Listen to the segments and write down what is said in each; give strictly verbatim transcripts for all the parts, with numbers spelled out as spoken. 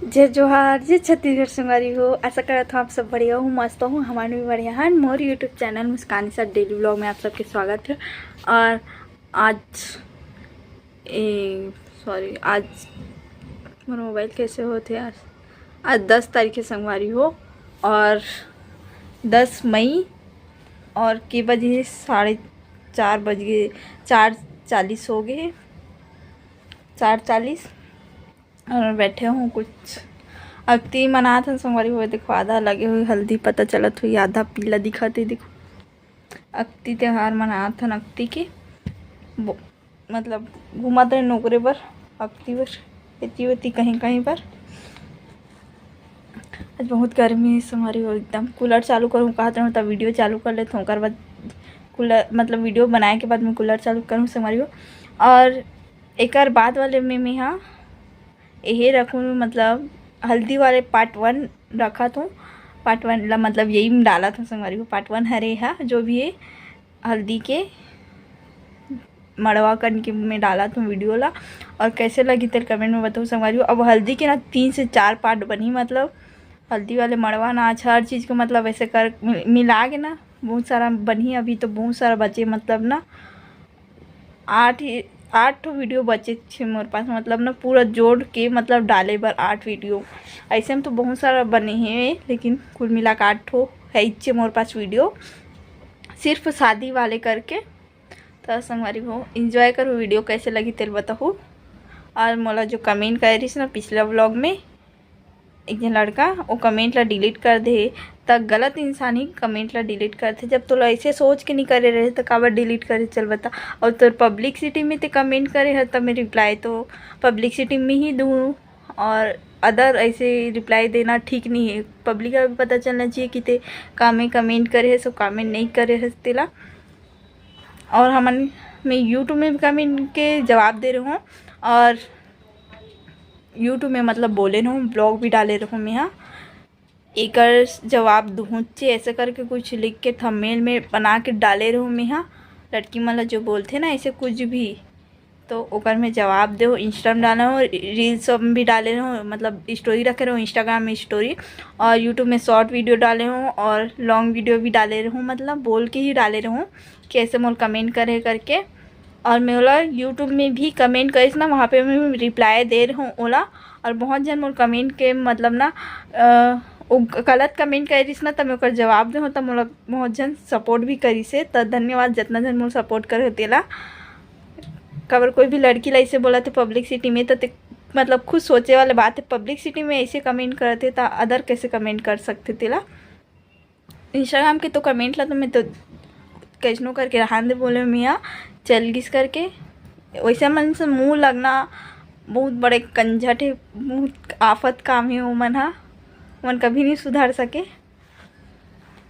जय जोहार, जय छत्तीसगढ़ संगवारी हो। आशा करत हूँ आप सब बढ़िया हो, मस्त हो। हमार भी बढ़िया है। मोर YouTube चैनल मुस्कानी सा डेली व्लॉग में आप सबके स्वागत है। और आज, ए, सॉरी, आज मोर मोबाइल कैसे होते यार। आज दस तारीख है संगवारी हो, और दस मई, और के बजे? साढ़े चार बज गए, चार चालीस हो गए, चार चालीस। और बैठे हूँ, कुछ अक्ति मनात हन संगवारी हो। देखो, आधा लगे हुए हल्दी, पता चलत हुई, आधा पीला दिखत है। देखो, अक्ति त्योहार मनात हन, अक्ति के बो-, मतलब घूमत रहे नोकरे बर, अक्ति बर, एती ओती कहीं कहीं पर। आज बहुत गर्मी है संगवारी हो, एकदम। कूलर चालू करूँ कहत रहूँ, तब वीडियो चालू कर लेत हूँ, ओकर बाद कूलर, मतलब वीडियो बनाए के बाद मैं कूलर चालू करूँ संगवारी हो। और एकर बाद वाले में मैं हा यही रखूँ, मतलब हल्दी वाले पार्ट वन रखत हूँ। पार्ट वन ला मतलब यही में डालत हूँ संगवारी हो। पार्ट वन हरे हा, जो भी है हल्दी के मड़वा कन के मैं डालत हूँ वीडियो ला। और कैसे लगी तेल कमेंट में बताओ संगवारी हो। अब हल्दी के ना तीन से चार पार्ट बनी, मतलब हल्दी वाले मड़वा नाच, हर चीज़ को मतलब ऐसे कर मि-, मिला के ना बहुत सारा बनी। अभी तो बहुत सारा बचे, मतलब ना आठ ही, आठ ठो वीडियो बचे छे मोर पास, मतलब ना पूरा जोड़ के, मतलब डाले बर आठ वीडियो। ऐसे में तो बहुत सारा बने हैं, लेकिन कुल मिला के आठ ठो है इच्छे मोर पास वीडियो, सिर्फ शादी वाले करके। तो संगवारी हो, एंजॉय करो वीडियो, कैसे लगी तेल बताहू। और मोला जो कमेंट करे रहिस ना पिछला व्लॉग में, एक झन लड़का, वो कमेंट ला डिलीट कर दे, त गलत इंसान ही कमेंट ला डिलीट करथे। जब तोला ऐसे सोच के नहीं करे रहे, त काबर डिलीट करे, चल बता। और तोर पब्लिसिटी में ते कमेंट करे हस, त मैं रिप्लाई तो पब्लिसिटी में ही दूँ, और अदर ऐसे रिप्लाई देना ठीक नहीं है। पब्लिक ला भी पता चलना चाहिए कि ते का में कमेंट करे हस, सो कमेंट नहीं करे हस तेला। और हमन, मैं यूट्यूब में भी कमेंट के जवाब दे रहे हूँ, और यूट्यूब में मतलब बोले रहूँ, ब्लॉग भी डाले रहूँ मैं हा। एकर जवाब दुहुँचे ऐसे करके कुछ लिख के थंबनेल में बना के डाले रहूँ मैं हा। लड़की मन ला जो बोलथे ना ऐसे कुछ भी, तो ओकर में जवाब दे हो। इंस्टा में डाले हो, रील्स सब में भी डाले रहूँ, मतलब स्टोरी रखे रहूँ इंस्टाग्राम में स्टोरी, और यूट्यूब में शॉर्ट वीडियो डाले हूँ और लॉन्ग वीडियो भी डाले रहूँ, मतलब बोल के ही डाले रहूँ कि ऐसे मोर कमेंट करे करके। और मैं ओला यूट्यूब में भी कमेंट करिस ना, वहाँ पे मैं रिप्लाई दे रहूँ ओला। और बहुत झन मोर कमेंट के मतलब ना, अ, वो गलत कमेंट करे रहिस ना, त मैं ओकर जवाब दे हूँ, त मोला बहुत झन सपोर्ट भी करिस हे। त धन्यवाद, जितना झन मोर सपोर्ट करे हो तेला। काबर कोई भी लड़की ला ऐसे बोला थे पब्लिसिटी में, त ते, मतलब खुद सोचे वाले बात है। पब्लिसिटी में ऐसे कमेंट करते, त अदर कैसे कमेंट कर सकते तेला? इंस्टाग्राम के तो कमेंट ला तो मैं तो कैसनो करके रहान दे बोले मियाँ, चल गिस करके। वैसे मन से मुँह लगना बहुत बड़े कंझट है, बहुत आफत काम है। वो मन हा, मन कभी नहीं सुधार सके।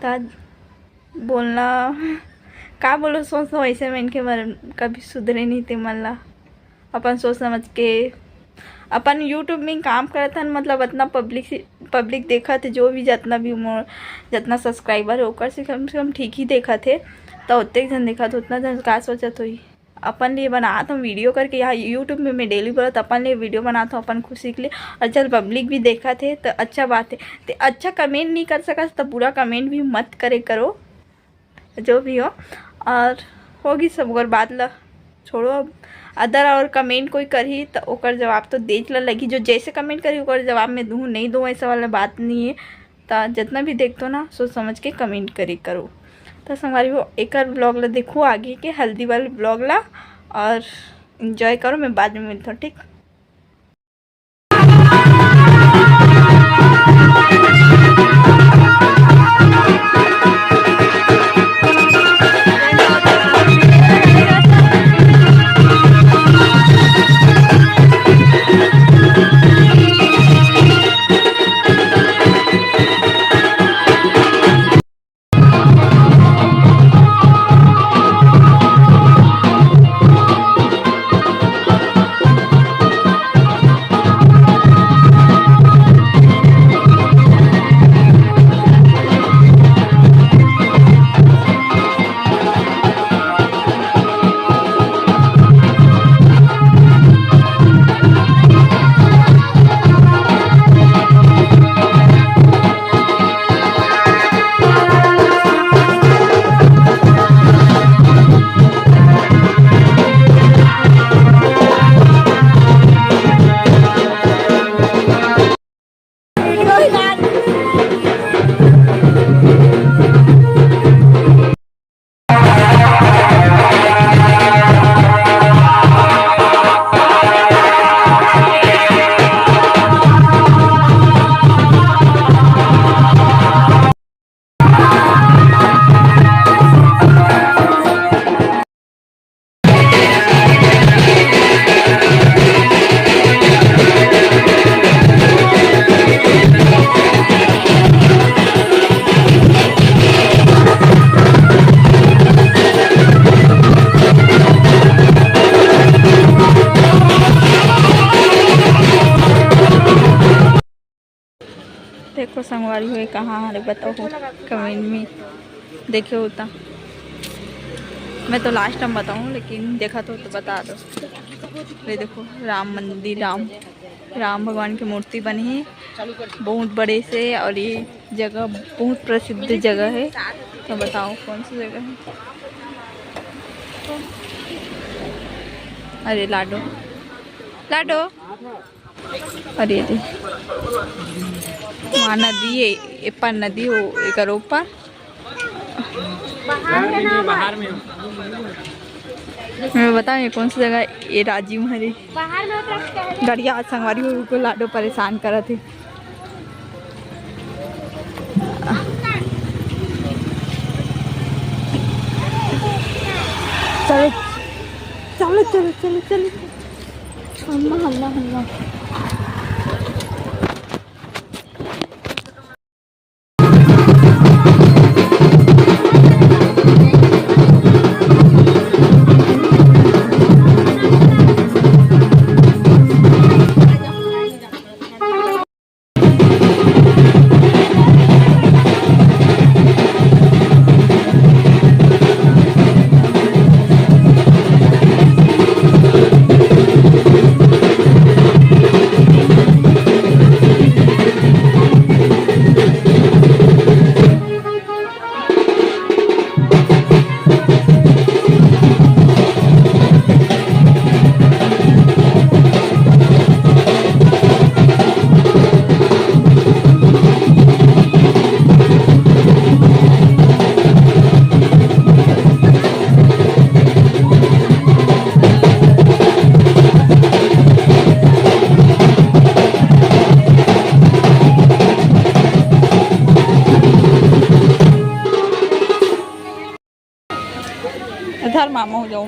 त बोलना का बोलो, सोच लो ऐसे मन के मन कभी सुधरे नहीं ते मन ला। अपन सोच समझ के अपन यूट्यूब में काम करत हन, मतलब अतना पब्लिक, पब्लिक देखत है, जो भी जितना भी मोर, जितना सब्सक्राइबर है ओकर से कम से कम ठीक ही देखत है। त ओतेक झन देखत, उतना झन का सोचत होई? अपन लिए बनात हूँ वीडियो करके, यहाँ यूट्यूब में मैं डेली बोलत अपन लिए वीडियो बनात हूँ अपन खुशी के लिए, और चल पब्लिक भी देखत है तो अच्छा बात है। ते अच्छा कमेंट नहीं कर सकत त बुरा कमेंट भी मत करे करो, जो भी हो। और होगी सब ओकर बात ला छोड़ो। अब अदर और कमेंट कोई करही त ओकर जवाब तो देच ला लगही, जो जैसे कमेंट करही ओकर जवाब में दूँ नहीं दूँ, ऐसा वाला बात नहीं है। त जितना भी देखतो ना सोच समझ के कमेंट करे करो। त संगवारी हो, एकर ब्लॉग ला देखो आगे के हल्दी वाले ब्लॉग ला, और एंजॉय करो। मैं बाद में मिलता हूँ, ठीक? देखो संगवारी हो, ये कहाँ हरे बताओ हो, comment में देखे हो ता। मैं तो last time बताऊँ, लेकिन देखा तो, तो बता दो। ये देखो राम मंदिर, राम, राम भगवान की मूर्ति बनी है बहुत बड़े से, और ये जगह बहुत प्रसिद्ध जगह है। तो बताओ कौन सी जगह है? अरे लाडो, लाडो। अरे दे, वहाँ नदी है, ए पार नदी हो, एकर ओ पार। बाहर में, बाहर में। मैं बताऊँ ये कौन सी जगह है? ये राजीव हरे। बाहर में उतर के टहल। गड़िया आज संगवारी हो, रुको, लाडो परेशान करत है। चलो, चलो, चलो, चलो, चलो। हम्मा, हम्मा, हम्मा। इधर मामा हो जाओ।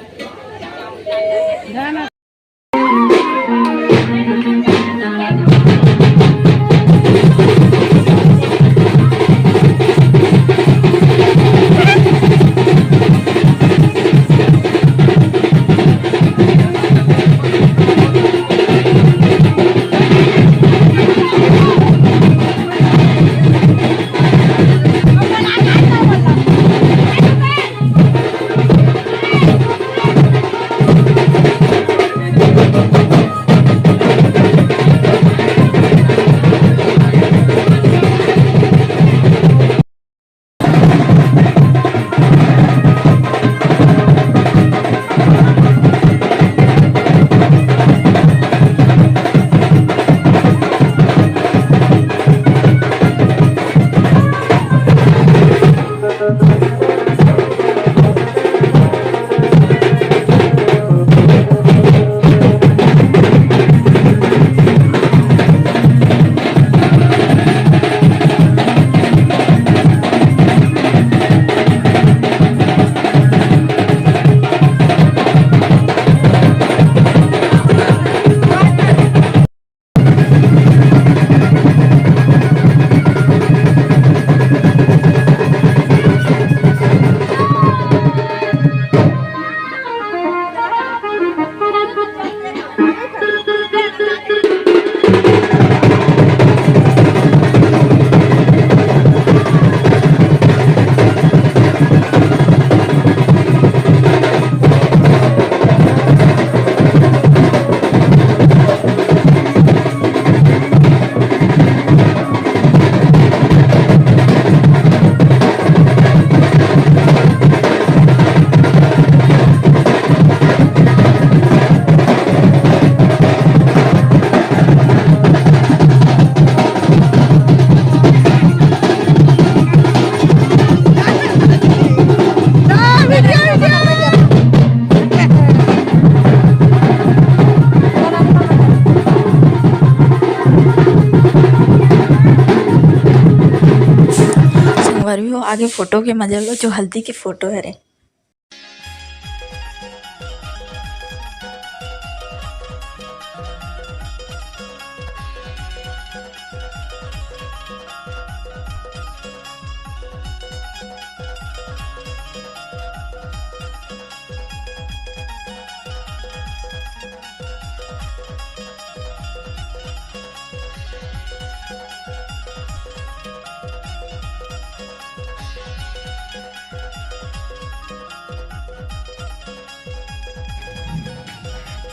संगवारी हो, आगे फोटो के मजा लो, जो हल्दी के फोटो हरे।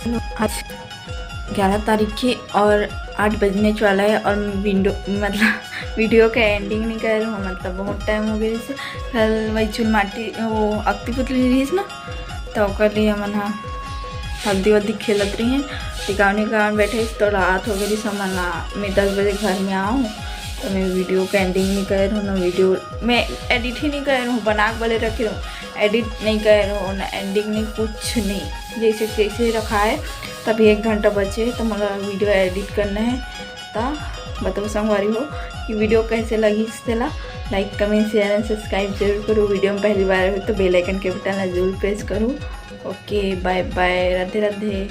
आज ग्यारह तारीख हे और आठ बजने वाला हे और विंडो मतलब वीडियो के एंडिंग नहीं करे हूँ, मतलब बहुत टाइम हो गया। कल वही चुलमाटी, वो अक्ति पुतली रहिस ना, तो ओकर लिए हमन ह हल्दी वल्दी खेलत रही हैं। टिकावनी करावन बैठे तो रात हो गई, हमन ला मैं दस बजे घर में आऊँ, तो मैं वीडियो के एंडिंग नहीं करे रहूँ ना, वीडियो मैं एडिट ही नहीं करे रहूँ, बना के भले रखे रहूँ, एडिट नहीं करे रहूँ ना, एंडिंग नहीं, कुछ नहीं, जैसे तैसे ही रखा है। तभी एक घंटा बचे तो मोला वीडियो एडिट करना है। तो बताओ संगवारी हो कि वीडियो कैसे लगी, तेला like, comment, share and subscribe जरूर करो। वीडियो में पहली बार हो तो बेल आइकन के बटन ला जरूर प्रेस करो। ओके, बाय बाय, राधे राधे।